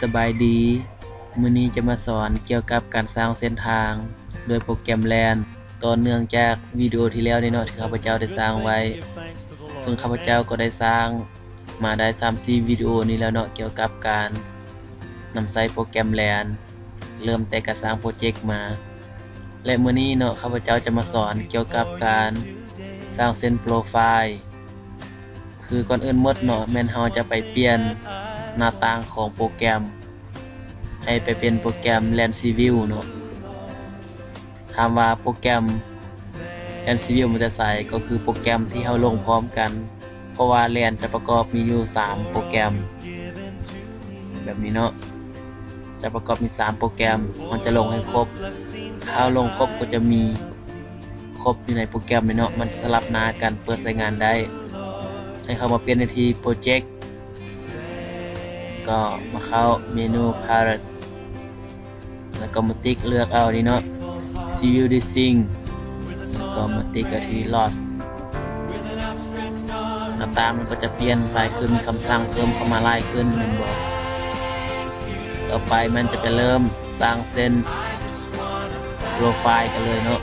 ສະບາຍດີ, ມື້ນີ້ຈະມາສອນກ່ຽວກັບການສ້າງເສັ້ນທາງໂດຍໂປຣແກຣມ LAN ຕໍ່ເນື່ອງຈາກວິດີໂອທີ່ແລ້ວນີ້ເນາະ ທີ່ຂ້າພະເຈົ້າໄດ້ສ້າງໄວ້, ເຊິ່ງຂ້າພະເຈົ້າກໍໄດ້ສ້າງມາໄດ້ສາມສີ່ວິດີໂອນີ້ແລ້ວເນາະ ກ່ຽວກັບການນຳໃຊ້ໂປຣແກຣມ LAN ເລີ່ມແຕ່ການສ້າງໂປຣເຈັກມາ. ແລະ ມື້ນີ້ເນາະ ຂ້າພະເຈົ້າຈະມາສອນກ່ຽວກັບການສ້າງເສັ້ນໂປຣໄຟລ໌ ຄືກ່ອນອື່ນໝົດເນາະ ແມ່ນເຮົາຈະໄປປ່ຽນໜ້າຕ່າງຂອງໂປຣແກຣມ ໃຫ້ໄປເປັນໂປຣແກຣມ LAN Civil ເນາະ. ຖາມວ່າໂປຣແກຣມ LAN Civil ມາແຕ່ໃສ? ກໍຄືໂປຣແກຣມທີ່ເຮົາລົງພ້ອມກັນ ເພາະວ່າ LAN ຈະປະກອບມີຢູ່ສາມໂປຣແກຣມ ແບບນີ້ເນາະ, ຈະປະກອບມີສາມໂປຣແກຣມ ເຮົາຈະລົງໃຫ້ຄົບ. ຖ້າເຮົາລົງຄົບກໍຈະມີຄົບຢູ່ໃນໂປຣແກຣມນີ້ເນາະ, ມັນຈະສະຫຼັບໜ້າກັນເປີດໃຊ້ງານໄດ້. ໃຫ້ເຂົ້າມາປ່ຽນຢູ່ທີ່ Project ກໍມາເຂົ້າເມນູ Palette ແລ້ວກໍມາຕິກເລືອກເອົານີ້ເນາະ Civil Design ແລ້ວກໍມາຕິກເອົາທີ່ Loss. ໜ້າຕ່າງມັນກໍຈະປ່ຽນໄປ ຄືມີຄຳສັ່ງເພີ່ມເຂົ້າມາຫຼາຍຂຶ້ນແມ່ນບໍ່? ຕໍ່ໄປມັນຈະໄປເລີ່ມສ້າງເສັ້ນໂປຣໄຟລ໌ກັນເລີຍເນາະ.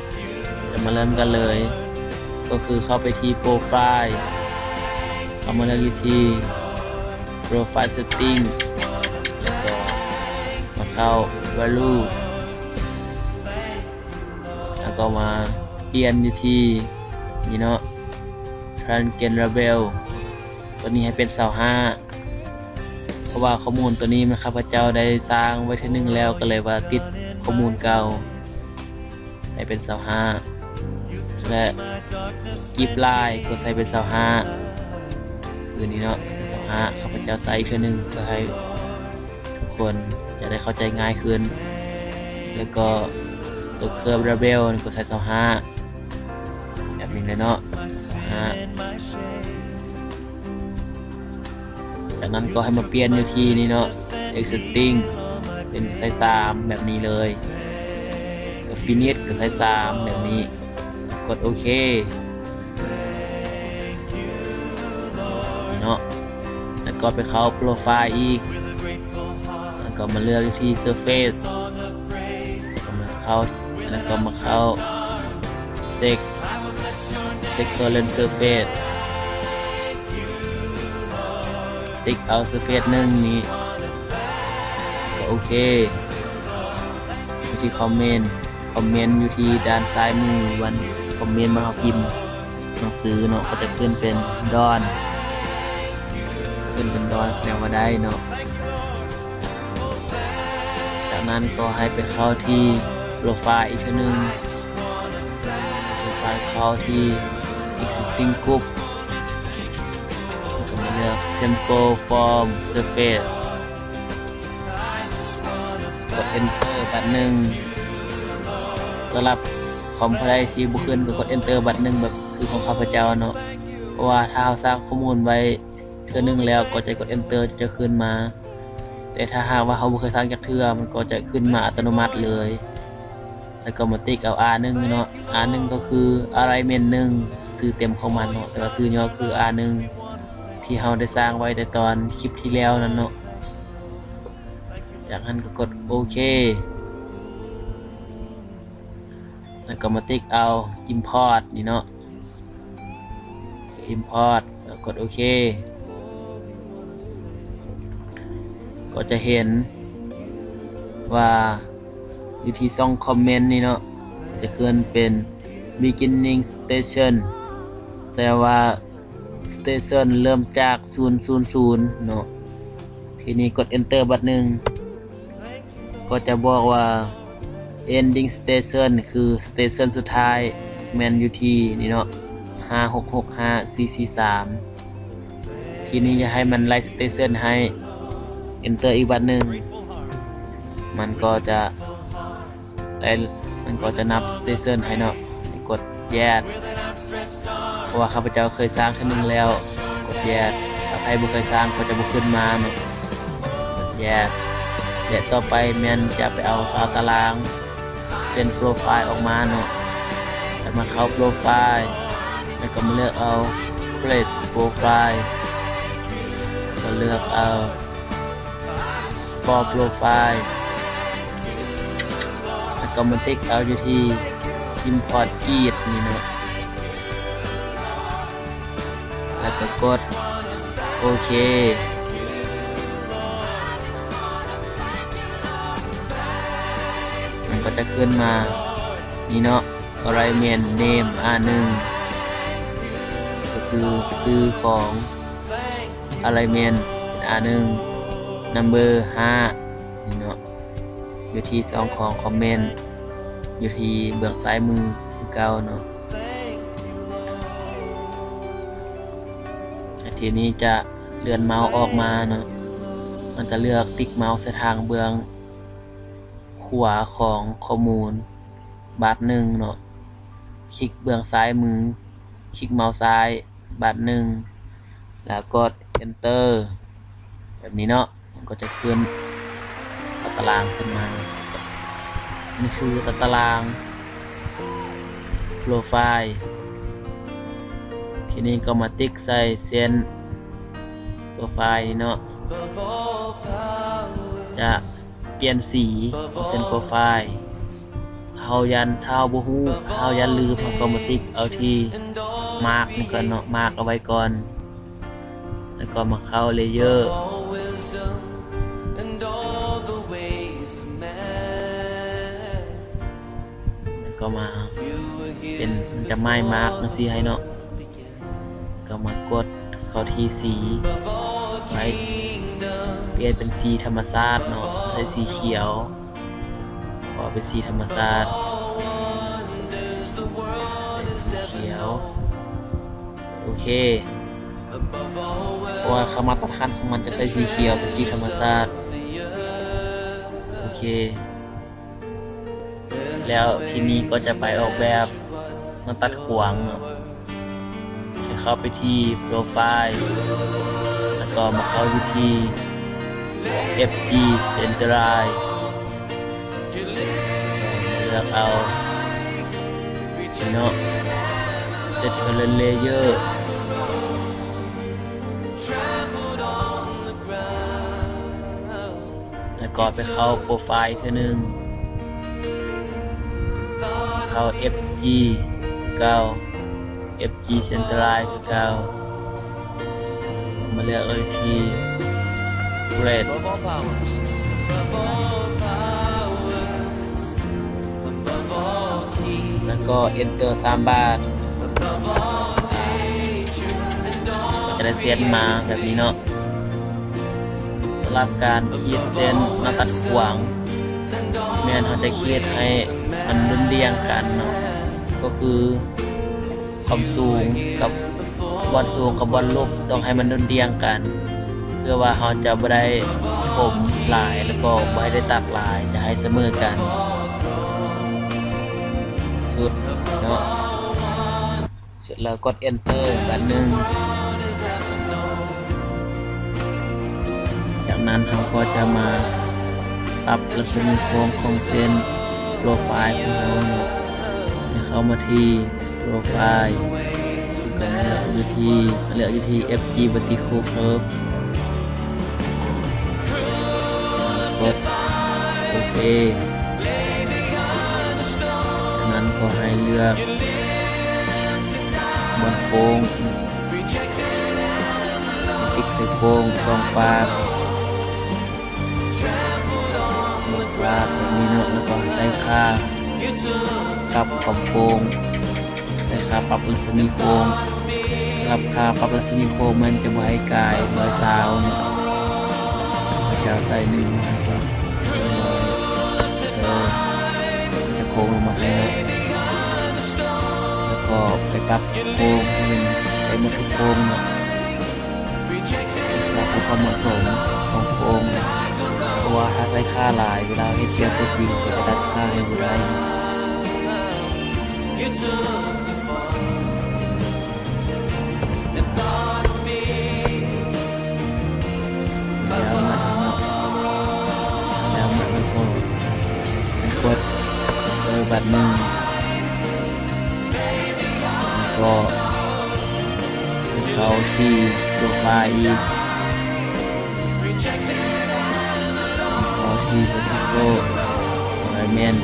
ຈະມາເລີ່ມກັນເລີຍ ກໍຄືເຂົ້າໄປທີ່ໂປຣໄຟລ໌ ເຂົ້າມາເລືອກຢູ່ທີ່ Profile Setting ແລ້ວກໍມາເຂົ້າ Value ແລ້ວກໍມາປ່ຽນຢູ່ທີ່ນີ້ເນາະ Transient Label ຕົວນີ້ໃຫ້ເປັນຊາວຫ້າ ເພາະວ່າຂໍ້ມູນຕົວນີ້ມັນ ຂ້າພະເຈົ້າໄດ້ສ້າງໄວ້ເທື່ອໜຶ່ງແລ້ວ ກໍເລີຍວ່າຕິດຂໍ້ມູນເກົ່າ ໃສ່ເປັນຊາວຫ້າ ແລະ Give Line ກໍໃສ່ເປັນຊາວຫ້າ ຄືນີ້ເນາະ ເປັນຊາວຫ້າ. ຂ້າພະເຈົ້າໃສ່ອີກເທື່ອໜຶ່ງ ເພື່ອໃຫ້ທຸກຄົນຈະໄດ້ເຂົ້າໃຈງ່າຍຂຶ້ນ. ແລ້ວກໍຕົວ Curve Label ນີ້ກໍໃສ່ຊາວຫ້າ ແບບນີ້ເລີຍເນາະ ຊາວຫ້າ. ຈາກນັ້ນກໍໃຫ້ມາປ່ຽນຢູ່ທີ່ນີ້ເນາະ Existing ເປັນໃສ່ສາມ ແບບນີ້ເລີຍ, ກໍ Finish ກໍໃສ່ສາມ ແບບນີ້. ກົດໂອເຄເນາະ ແລ້ວກໍໄປເຂົ້າໂປຣໄຟລ໌ອີກ ແລ້ວກໍມາເລືອກທີ່ Surface ແລ້ວກໍມາເຂົ້າ ແລ້ວກໍມາເຂົ້າ Check Check Current Surface ຕິກເອົາ Surface ໜຶ່ງນີ້ ກໍໂອເຄ. ວິທີ Comment Comment ຢູ່ທີ່ດ້ານຊ້າຍມື ວັນ Comment ວັນເຮົາພິມໜັງສືເນາະ ກໍຈະຂຶ້ນເປັນ Done ຂຶ້ນເປັນ Done ສະແດງວ່າໄດ້ເນາະ. ຈາກນັ້ນກໍໃຫ້ໄປເຂົ້າທີ່ໂປຣໄຟລ໌ອີກເທື່ອໜຶ່ງ ໂປຣໄຟລ໌ ເຂົ້າທີ່ Existing Group ແລ້ວກໍມາເລືອກ Sample from Surface ກົດ Enter ບາດໜຶ່ງ. ສຳລັບຄອມຜູ້ໃດທີ່ບໍ່ຂຶ້ນກໍກົດ Enter ບາດໜຶ່ງ ແບບຄືຂອງຂ້າພະເຈົ້າເນາະ ເພາະວ່າຖ້າເຮົາສ້າງຂໍ້ມູນໄວ້ເທື່ອໜຶ່ງແລ້ວ ກໍຈະກົດ Enter ຈະຂຶ້ນມາ, ແຕ່ຖ້າຫາກວ່າເຮົາບໍ່ເຄີຍສ້າງຈັກເທື່ອ ມັນກໍຈະຂຶ້ນມາອັດຕະໂນມັດເລີຍ. ແລ້ວກໍມາຕິກເອົາ R ໜຶ່ງເນາະ R ໜຶ່ງກໍຄື Alignment ໜຶ່ງ ຊື່ເຕັມຂອງມັນເນາະ ແຕ່ວ່າຊື່ຫຍໍ້ຄື R ໜຶ່ງ ທີ່ເຮົາໄດ້ສ້າງໄວ້ແຕ່ຕອນຄລິບທີ່ແລ້ວນັ້ນເນາະ. ຈາກນັ້ນກໍກົດໂອເຄ ແລ້ວກໍມາຕິກເອົາ Import ນີ້ເນາະ Import ແລ້ວກົດໂອເຄ ກໍຈະເຫັນວ່າຢູ່ທີ່ຊ່ອງ Comment ນີ້ເນາະ ຈະຂຶ້ນເປັນ Beginning Station ແສດງວ່າ Station ເລີ່ມຈາກສູນສູນສູນເນາະ. ທີນີ້ກົດ Enter ບາດໜຶ່ງ ກໍຈະບອກວ່າ Ending Station ຄື Station ສຸດທ້າຍແມ່ນຢູ່ທີ່ນີ້ເນາະ ຫ້າຫົກຫົກຫ້າສີ່ສີ່ສາມ. ທີນີ້ຈະໃຫ້ມັນໄລ່ Station ໃຫ້ Enter ອີກບາດໜຶ່ງ ມັນກໍຈະ ໄດ້ ມັນກໍຈະນັບ Station ໃຫ້ເນາະ ໃຫ້ກົດ Yes ເພາະວ່າຂ້າພະເຈົ້າເຄີຍສ້າງເທື່ອໜຶ່ງແລ້ວ ກົດ Yes. ຖ້າໃຜບໍ່ເຄີຍສ້າງກໍຈະບໍ່ຂຶ້ນມາເນາະ Yes. ແລະ ຕໍ່ໄປແມ່ນຈະໄປເອົາຕາຕາລາງເສັ້ນໂປຣໄຟລ໌ອອກມາເນາະ ແລ້ວມາເຂົ້າໂປຣໄຟລ໌ ແລ້ວກໍມາເລືອກເອົາ Place Profile ກໍເລືອກເອົາ for profile ແລ້ວກໍມາຕິກເອົາຢູ່ທີ່ import grid ນີ້ເນາະ ແລ້ວກໍກົດໂອເຄ ມັນກໍຈະຂຶ້ນມານີ້ເນາະ alignment name ອາໜຶ່ງ ກໍຄືຊື່ຂອງ alignment ເປັນ ອາໜຶ່ງ number ຫ້າ ນີ້ເນາະ ຢູ່ທີ່ຊ່ອງຂອງຄອມເມັນ ຢູ່ທີ່ເບື້ອງຊ້າຍມືຄືເກົ່າເນາະ. ແລະ ທີນີ້ຈະເລື່ອນເມົາສ໌ອອກມາເນາະ ມັນຈະເລືອກຕິກເມົາສ໌ໃສ່ທາງເບື້ອງຂວາຂອງຂໍ້ມູນບາດໜຶ່ງເນາະ ຄລິກເບື້ອງຊ້າຍມື ຄລິກເມົາສ໌ຊ້າຍບາດໜຶ່ງ ແລ້ວກົດ Enter ແບບນີ້ເນາະ ມັນກໍຈະຂຶ້ນຕາຕະລາງຂຶ້ນມາ. ນີ້ຄືຕາຕະລາງ profile ທີນີ້ກໍມາຕິກໃສ່ເສັ້ນ profile ນີ້ເນາະ ຈະປ່ຽນສີຂອງເສັ້ນ profile ເຮົາຢ້ານ ຖ້າເຮົາບໍ່ຮູ້ ເຮົາຢ້ານລືມ ເຮົາກໍມາຕິກເອົາທີ່ mark ມັນກ່ອນເນາະ mark ເອົາໄວ້ກ່ອນ ແລ້ວກໍມາເຂົ້າ layer ແລ້ວກໍມາເປັນ ມັນຈະໝາຍ mark ຈັ່ງຊີ້ໃຫ້ເນາະ ກໍມາກົດເຂົ້າທີ່ສີໄວ້ ປ່ຽນເປັນສີທຳມະຊາດເນາະ ໃສ່ສີຂຽວ ເພາະວ່າເປັນສີທຳມະຊາດ ໃສ່ສີຂຽວ ໂອເຄ ເພາະວ່າຄ່າມາດຕະຖານຂອງມັນຈະໃສ່ສີຂຽວ ເປັນສີທຳມະຊາດ ໂອເຄ. ແລ້ວທີນີ້ກໍຈະໄປອອກແບບໜ້າຕັດຂວາງເນາະ ໃຫ້ເຂົ້າໄປທີ່ Profile ແລ້ວກໍມາເຂົ້າຢູ່ທີ່ FG Centered ເລືອກເອົາເນາະ Set Current Layer ແລ້ວກໍໄປເຂົ້າ Profile ເທື່ອໜຶ່ງ ເຂົ້າ FG ຄືເກົ່າ FG Centered ຄືເກົ່າ ມາເລືອກເອົາທີ່ Red ແລ້ວກໍ Enter ສາມບາດ ກໍຈະໄດ້ເສັ້ນມາແບບນີ້ເນາະ. ສຳລັບການຂີດເສັ້ນໜ້າຕັດຂວາງ ແມ່ນເຮົາຈະຂີດໃຫ້ມັນດຸ່ນດ່ຽງກັນເນາະ ກໍຄືຄວາມສູງກັບບ່ອນສູງກັບບ່ອນຫຼຸບຕ້ອງໃຫ້ມັນດຸ່ນດ່ຽງກັນ ເພື່ອວ່າເຮົາຈະບໍ່ໄດ້ຖົມຫຼາຍ ແລ້ວກໍບໍ່ໃຫ້ໄດ້ຕັດຫຼາຍ ຈະໃຫ້ສະເໝີກັນສຸດເນາະ. ເສັດແລ້ວກົດ Enter ບາດໜຶ່ງ ຈາກນັ້ນເຮົາກໍຈະມາປັບລັດສະໝີໂຄ້ງຂອງເສັ້ນ Profile ຂອງເຮົາເນາະ ໃຫ້ເຂົ້າມາທີ່ Profile ແລ້ວກໍມາເລືອກຢູ່ທີ່ ເລືອກຢູ່ທີ່ FG Vertical Curve ກົດໂອເຄ ຈາກນັ້ນກໍໃຫ້ເລືອກບ່ອນໂຄ້ງ ຕິກໃສ່ໂຄ້ງສອງຟາກ ສອງຟາກແບບນີ້ເນາະ ແລ້ວກໍໃສ່ຄ່າປັບຄວາມໂຄ້ງ ໃສ່ຄ່າປັບລັດສະໝີໂຄ້ງ ສຳລັບຄ່າປັບລັດສະໝີໂຄ້ງ ມັນຈະບໍ່ໃຫ້ກາຍຮ້ອຍຊາວເນາະ ເຈົ້າໃສ່ໜຶ່ງຮ້ອຍ ເອີ ຈະໂຄ້ງລົງມາໃຫ້ເນາະ ແລ້ວກໍໄປປັບໂຄ້ງໃຫ້ມັນໄດ້ໝົດທຸກໂຄ້ງເນາະ ລັດເພື່ອຄວາມເໝາະສົມຂອງໂຄ້ງ ເພາະວ່າຖ້າໃສ່ຄ່າຫຼາຍ ເວລາເຮັດວຽກຕົວຈິງກໍຈະດັດຄ່າໃຫ້ບໍ່ໄດ້. ແລ້ວມາເນາະ ແລ້ວມາແລ້ວກໍກົດ Enter ບາດໜຶ່ງ ກໍເຂົ້າທີ່ໂປຣໄຟລ໌ອີກ Vertical Alignment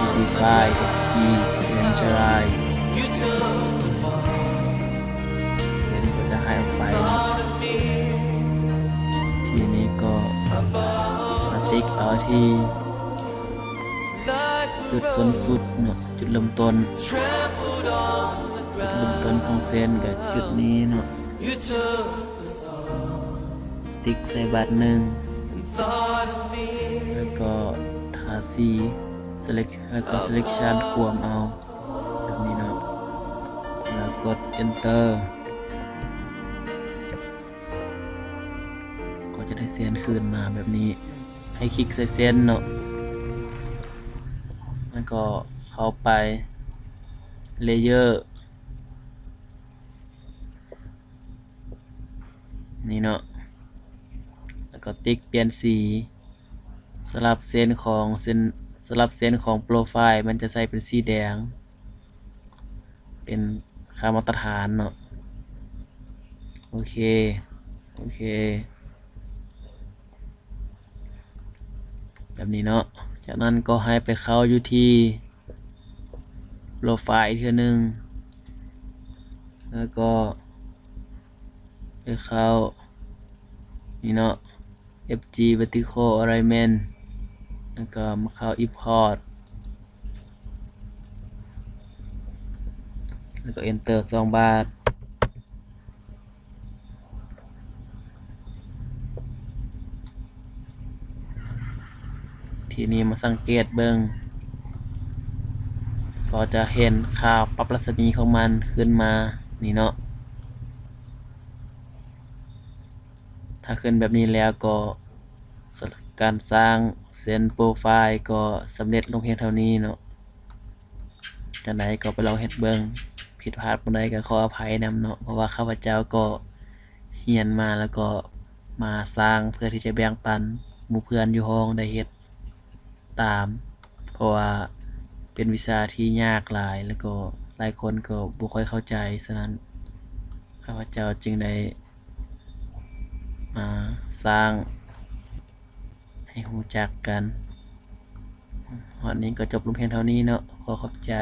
Verify Key Centralize ເສັ້ນກໍຈະຫາຍອອກໄປ. ທີນີ້ກໍມາຕິກເອົາທີ່ຈຸດຕົ້ນສຸດເນາະ, ຈຸດເລີ່ມຕົ້ນ, ຈຸດເລີ່ມຕົ້ນຂອງເສັ້ນກໍຈຸດນີ້ເນາະ. ຕິກໃສ່ບາດໜຶ່ງ ແລ້ວກໍທາສີ Select ແລ້ວກໍ Selection ກວມເອົາແບບນີ້ເນາະ ແລ້ວກົດ Enter ກໍຈະໄດ້ເສັ້ນຄືນມາແບບນີ້. ໃຫ້ຄລິກໃສ່ເສັ້ນເນາະ ແລ້ວກໍເຂົ້າໄປ Layer ນີ້ເນາະ ແລ້ວກໍຕິກປ່ຽນສີ. ສຳລັບເສັ້ນຂອງເສັ້ນ ສຳລັບເສັ້ນຂອງ Profile ມັນຈະໃຊ້ເປັນສີແດງ ເປັນຄ່າມາດຕະຖານເນາະ. ໂອເຄ ໂອເຄ ແບບນີ້ເນາະ. ຈາກນັ້ນກໍໃຫ້ໄປເຂົ້າຢູ່ທີ່ Profile ອີກເທື່ອໜຶ່ງ ແລ້ວກໍໄປເຂົ້ານີ້ເນາະ FG Vertical Alignment ແລ້ວກໍມາເຂົ້າ Import ແລ້ວກໍ Enter ສອງບາດ. ທີນີ້ມາສັງເກດເບິ່ງ ກໍຈະເຫັນຄ່າປັບລັດສະໝີຂອງມັນຂຶ້ນມານີ້ເນາະ. ຖ້າຂຶ້ນແບບນີ້ແລ້ວກໍ ສຳລັບການສ້າງເສັ້ນໂປຣໄຟລ໌ກໍສຳເລັດລົງພຽງເທົ່ານີ້ເນາະ. ຈັ່ງໃດກໍໄປລອງເຮັດເບິ່ງ, ຜິດພາດບ່ອນໃດກໍຂໍອະໄພນຳເນາະ ເພາະວ່າຂ້າພະເຈົ້າກໍຮຽນມາ ແລ້ວກໍມາສ້າງເພື່ອທີ່ຈະແບ່ງປັນໝູ່ເພື່ອນຢູ່ຫ້ອງໄດ້ເຮັດຕາມ ເພາະວ່າເປັນວິຊາທີ່ຍາກຫຼາຍ ແລ້ວກໍຫຼາຍຄົນກໍບໍ່ຄ່ອຍເຂົ້າໃຈ. ສະນັ້ນ ຂ້າພະເຈົ້າຈຶ່ງໄດ້ມາສ້າງໃຫ້ຮູ້ຈັກກັນ. ຮອດນີ້ກໍຈົບລົງພຽງເທົ່ານີ້ເນາະ. ຂໍຂອບໃຈ.